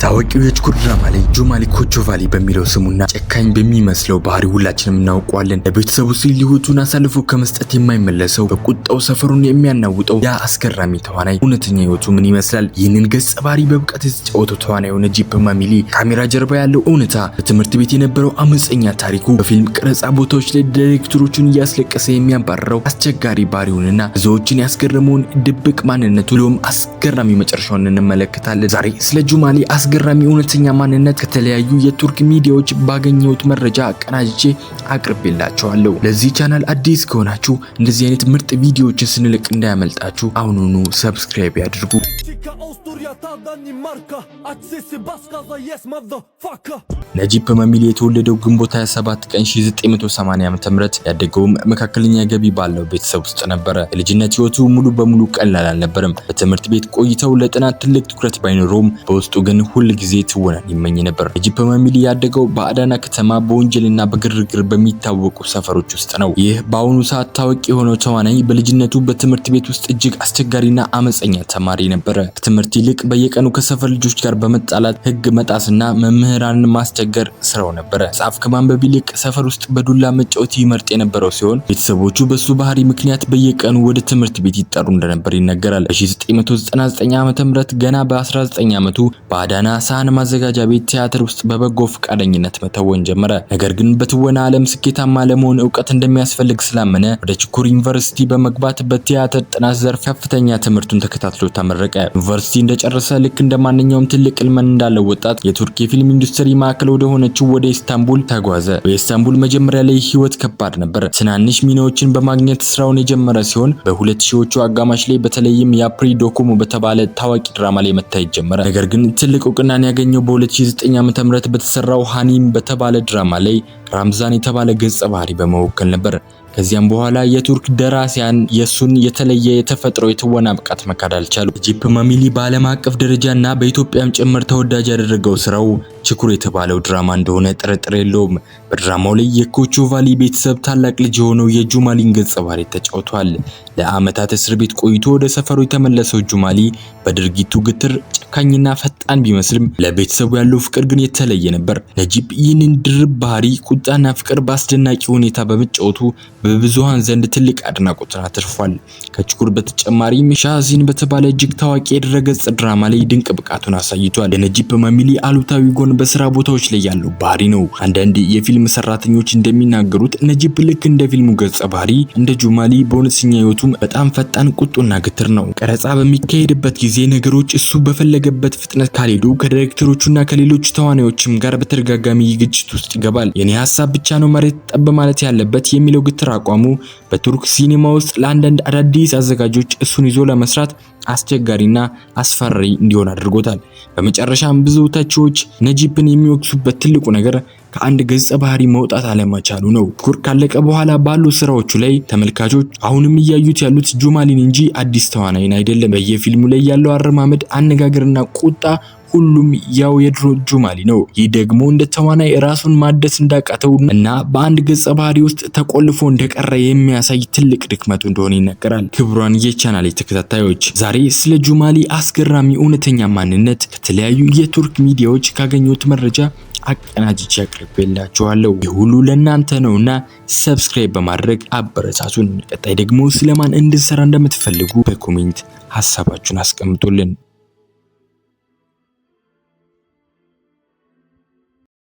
ታዋቂው የችኩር ድራማ ላይ ጁማሊ ኮቾቫሊ በሚለው ስሙና ጨካኝ በሚመስለው ባህሪ ሁላችንም እናውቀዋለን። ለቤተሰቡ ሲል ሕይወቱን አሳልፎ ከመስጠት የማይመለሰው፣ በቁጣው ሰፈሩን የሚያናውጠው ያ አስገራሚ ተዋናይ እውነተኛ ሕይወቱ ምን ይመስላል? ይህንን ገጸ ባህሪ በብቃት የተጫወተው ተዋናዩ ነጂብ ማሚሊ ካሜራ ጀርባ ያለው እውነታ፣ በትምህርት ቤት የነበረው አመፀኛ ታሪኩ፣ በፊልም ቀረጻ ቦታዎች ላይ ዳይሬክተሮቹን እያስለቀሰ የሚያባርረው አስቸጋሪ ባህሪውንና ብዙዎችን ያስገረመውን ድብቅ ማንነቱ ብሎም አስገራሚ መጨረሻውን እንመለከታለን። ዛሬ ስለ ጁማሊ አስገራሚ እውነተኛ ማንነት ከተለያዩ የቱርክ ሚዲያዎች ባገኘሁት መረጃ አቀናጅቼ አቅርቤላችኋለሁ። ለዚህ ቻናል አዲስ ከሆናችሁ እንደዚህ አይነት ምርጥ ቪዲዮዎችን ስንለቅ እንዳያመልጣችሁ አሁኑኑ subscribe ያድርጉ። Belçika, Avusturya, ta Danimarka. Aç sesi, bas gaza, yes motherfucker. ነጂብ መሚሊ የተወለደው ግንቦት 27 ቀን 1980 ዓ.ም፣ ያደገውም መካከለኛ ገቢ ባለው ቤተሰብ ውስጥ ነበረ። የልጅነት ህይወቱ ሙሉ በሙሉ ቀላል አልነበረም። በትምህርት ቤት ቆይታው ለጥናት ትልቅ ትኩረት ባይኖረውም በውስጡ ግን ሁል ጊዜ ትወናን ይመኝ ነበር። ነጂብ መሚሊ ያደገው በአዳና ከተማ በወንጀልና በግርግር በሚታወቁ ሰፈሮች ውስጥ ነው። ይህ በአሁኑ ሰዓት ታዋቂ የሆነው ተዋናይ በልጅነቱ በትምህርት ቤት ውስጥ እጅግ አስቸጋሪና አመፀኛ ተማሪ ነበረ። ከትምህርት ይልቅ በየቀኑ ከሰፈር ልጆች ጋር በመጣላት፣ ህግ መጣስና መምህራንን ማስቸገር ስራው ነበረ። መጽሐፍ ከማንበብ ይልቅ ሰፈር ውስጥ በዱላ መጫወት ይመርጥ የነበረው ሲሆን ቤተሰቦቹ በሱ ባህሪ ምክንያት በየቀኑ ወደ ትምህርት ቤት ይጠሩ እንደነበር ይነገራል። በ1999 ዓ.ም ገና በ19 ዓመቱ በአዳና ሳህን ማዘጋጃ ቤት ቲያትር ውስጥ በበጎ ፈቃደኝነት መተወን ጀመረ። ነገር ግን በትወና ዓለም ስኬታማ ለመሆን እውቀት እንደሚያስፈልግ ስላመነ ወደ ችኩር ዩኒቨርሲቲ በመግባት በቲያትር ጥናት ዘርፍ ከፍተኛ ትምህርቱን ተከታትሎ ተመረቀ። ዩኒቨርሲቲ እንደጨረሰ ልክ እንደ ማንኛውም ትልቅ ህልም እንዳለው ወጣት የቱርክ የፊልም ኢንዱስትሪ ማዕከል ወደ ሆነችው ወደ ኢስታንቡል ተጓዘ። በኢስታንቡል መጀመሪያ ላይ ህይወት ከባድ ነበር። ትናንሽ ሚናዎችን በማግኘት ስራውን የጀመረ ሲሆን በሁለት ሺዎቹ አጋማሽ ላይ በተለይም ያፕሪ ዶኮሞ በተባለ ታዋቂ ድራማ ላይ መታየት ጀመረ። ነገር ግን ትልቅ እውቅናን ያገኘው በ2009 ዓ.ም በተሰራው ሃኒም በተባለ ድራማ ላይ ራምዛን የተባለ ገጸ ባህሪ በመወከል ነበር። ከዚያም በኋላ የቱርክ ደራሲያን የሱን የተለየ የተፈጥሮ የትወና ብቃት መካድ አልቻሉ። ነጂብ ማሚሊ በዓለም አቀፍ ደረጃና በኢትዮጵያም ጭምር ተወዳጅ ያደረገው ስራው ችኩር የተባለው ድራማ እንደሆነ ጥርጥር የለውም። በድራማው ላይ የኮቾቫሊ ቤተሰብ ታላቅ ልጅ የሆነው የጁማሊን ገጸ ባህሪ ተጫውቷል። ለዓመታት እስር ቤት ቆይቶ ወደ ሰፈሩ የተመለሰው ጁማሊ በድርጊቱ ግትር፣ ጨካኝና ፈጣን ቢመስልም ለቤተሰቡ ያለው ፍቅር ግን የተለየ ነበር። ነጂብ ይህንን ድርብ ባህሪ፣ ቁጣና ፍቅር በአስደናቂ ሁኔታ በመጫወቱ በብዙሃን ዘንድ ትልቅ አድናቆትን አትርፏል። ከችኩር በተጨማሪም ሻዚን በተባለ እጅግ ታዋቂ የድረገጽ ድራማ ላይ ድንቅ ብቃቱን አሳይቷል። የነጂብ ማሚሊ አሉታዊ ጎን በስራ ቦታዎች ላይ ያለው ባህሪ ነው። አንዳንድ የፊልም ሰራተኞች እንደሚናገሩት ነጂብ ልክ እንደ ፊልሙ ገጸ ባህሪ እንደ ጁማሊ በእውነተኛ ህይወቱም በጣም ፈጣን፣ ቁጡና ግትር ነው። ቀረጻ በሚካሄድበት ጊዜ ነገሮች እሱ በፈለገበት ፍጥነት ካልሄዱ ከዳይሬክተሮቹና ከሌሎች ተዋናዮችም ጋር በተደጋጋሚ ግጭት ውስጥ ይገባል። "የኔ ሀሳብ ብቻ ነው መሬት ጠብ ማለት ያለበት" የሚለው ግትር አቋሙ በቱርክ ሲኒማ ውስጥ ለአንዳንድ አዳዲስ አዘጋጆች እሱን ይዞ ለመስራት አስቸጋሪና አስፈሪ እንዲሆን አድርጎታል። በመጨረሻም ብዙ ተቺዎች ነጂብን የሚወቅሱበት ትልቁ ነገር ከአንድ ገጸ ባህሪ መውጣት አለመቻሉ ነው። ችኩር ካለቀ በኋላ ባሉ ስራዎቹ ላይ ተመልካቾች አሁንም እያዩት ያሉት ጁማሊን እንጂ አዲስ ተዋናይን አይደለም። በየፊልሙ ላይ ያለው አረማመድ፣ አነጋገርና ቁጣ ሁሉም ያው የድሮ ጁማሊ ነው። ይህ ደግሞ እንደ ተዋናይ ራሱን ማደስ እንዳቃተው እና በአንድ ገጸ ባህሪ ውስጥ ተቆልፎ እንደቀረ የሚያሳይ ትልቅ ድክመቱ እንደሆነ ይነገራል። ክቡራን የቻናሌ ተከታታዮች፣ ዛሬ ስለ ጁማሊ አስገራሚ እውነተኛ ማንነት ከተለያዩ የቱርክ ሚዲያዎች ካገኘሁት መረጃ አቀናጅቼ አቅርቤላችኋለሁ። ይህ ሁሉ ለእናንተ ነውና subscribe በማድረግ አበረታቱን። ቀጣይ ደግሞ ስለማን እንድንሰራ እንደምትፈልጉ በ comment ሀሳባችሁን አስቀምጡልን።